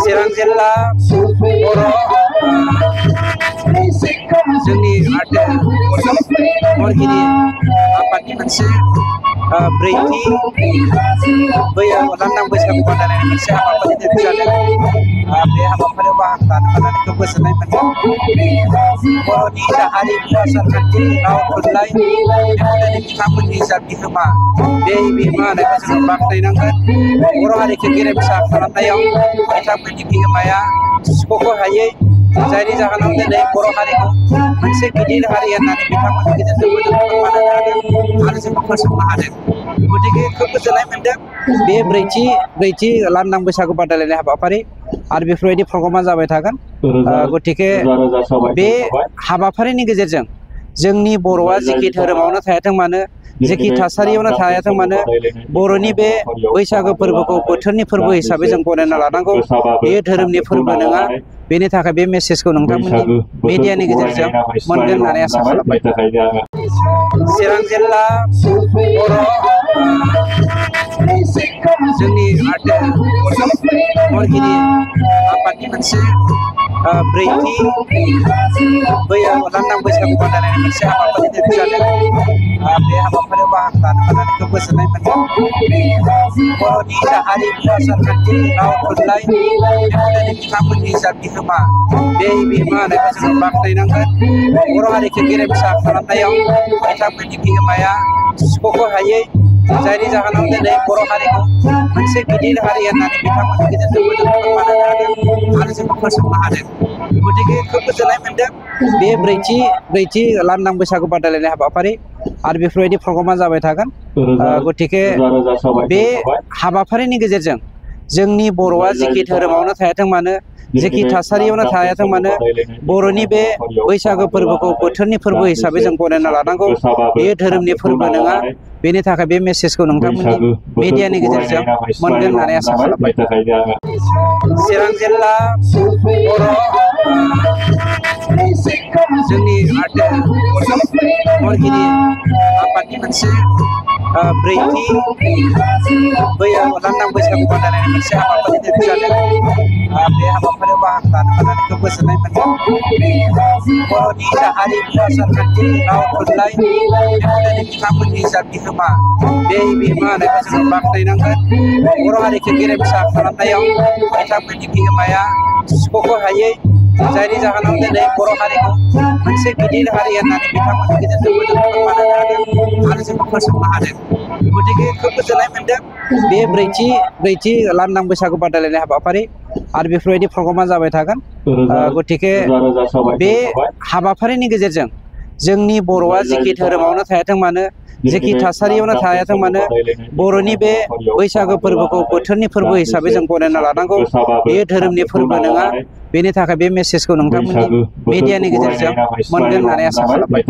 चिरां जिल्ला बर' जोंनि महरगिरि आफादनि मोनसे ब्रैथि लांदां बैसागु बादायलायनाय मोनसे हाबाफारि जादों। बे हाबाफारियाव बाहागो लानो मोननानै खोब गोजोननाय मोनदों। बर'नि हारिमु आसारखान्थि राव थुनलाइ बिथांमोननि जा बिहोमा, बे बिहोमा होनायखौ जों बाख्नायनांगोन। बर' हारिखौ गेरेमसा खालामनायाव बिथांमोननि बिहोमाया सुख'खौ हायै, जायनि जाहोनाव दिनै बर' हारिखौ मोनसे गिदिर हारि होननानै बिथांमोननि गेजेरजोंबो जों फोरमायनो हादों आरो जों फोसावनो हादों। गतिके खोब गोजोननाय मोनदों। बे ब्रैथि लांदां बैसागु बादायलायनाय हाबाफारि आरो बेफोरबायदि प्रग्रामा जाबाय थागोन। गतिके बे हाबाफारिनि गेजेरजों जोंनि बर'आ जेखि धोरोमावनो थायाथों मानो, जेखि थासारियावनो थायाथों मानो, बर'नि बे बैसागो फोरबोखौ बोथोरनि फोरबो हिसाबै जों गनायना लानांगौ। बेयो धोरोमनि फोरबो नङा। बेनि थाखाय बे मेसेजखौ नोंथांमोननि मिडियानि गेजेरजों मोनगोन होननानै आसा खालामबाय। चिरां जिल्ला बर' जोंनि महरगिरि आफादनि मोनसे ब्रैथि लांदां बैसागु बादायलायनाय मोनसे हाबाफारि जादों। बे हाबाफारियाव बाहागो लानो मोननानै खोब गोजोननाय मोनदों। बर'नि हारिमु आसारखान्थि राव थुनलाइ बिथांमोननि जा बिहोमा, बे बिहोमा होनायखौ जों बाख्नायनांगोन। बर' हारिखौ गेरेमसा खालामनायाव बिथांमोननि बिहोमाया सुख'खौ हायै, जायनि जाहोनाव दिनै बर' हारिखौ मोनसे गिदिर हारि होननानै बिथांमोननि गेजेरजोंबो जों फोरमायनो हादों आरो जों फोसावनो हादों। गतिके खोब गोजोननाय मोनदों। बे ब्रैथि लांदां बैसागु बादायलायनाय हाबाफारि आरो बेफोरबायदि प्रग्रामा जाबाय थागोन। गतिके बे हाबाफारिनि गेजेरजों जोंनि बर'आ जेखि धोरोमावनो थायाथों मानो, जेखि थासारियावनो थायाथों मानो, बर'नि बे बैसागो फोरबोखौ बोथोरनि फोरबो हिसाबै जों गनायना लानांगौ। बेयो धोरोमनि फोरबो नङा। बेनि थाखाय बे मेसेजखौ नोंथांमोननि मिडियानि गेजेरजों मोनगोन होननानै आसा खालामबाय। चिरां जिल्ला बर' जोंनि महरगिरि आफादनि मोनसे ब्रैथि लांदां बैसागु बादायलायनाय मोनसे हाबाफारि जादों। बे हाबाफारियाव बाहागो लानो मोननानै खोब गोजोननाय मोनदों। बर'नि हारिमु आसारखान्थि राव थुनलाइ बिथांमोननि जा बिहोमा, बे बिहोमा होनायखौ जों बाख्नायनांगोन। बर' हारिखौ गेरेमसा खालामनायाव बिथांमोननि बिहोमाया सुख'खौ हायै, जायनि जाहोनाव दिनै बर' हारिखौ मोनसे गिदिर हारि होननानै बिथांमोननि गेजेरजोंबो जों फोरमायनो हादों आरो जों फोसावनो हादों। गतिके खोब गोजोननाय मोनदों। बे ब्रैथि लांदां बैसागु बादायलायनाय हाबाफारि आरो बेफोरबायदि प्रग्रामा जाबाय थागोन। गतिके बे हाबाफारिनि गेजेरजों जोंनि बर'आ जेखि धोरोमावनो थायाथों मानो, जेखि थासारियावनो थायाथों मानो, बर'नि बे बैसागो फोरबोखौ बोथोरनि फोरबो हिसाबै जों गनायना लानांगौ। बेयो धोरोमनि फोरबो नङा। बेनि थाखाय बे मेसेजखौ नोंथांमोननि मिडियानि गेजेरजों मोनगोन होननानै आसा खालामबाय।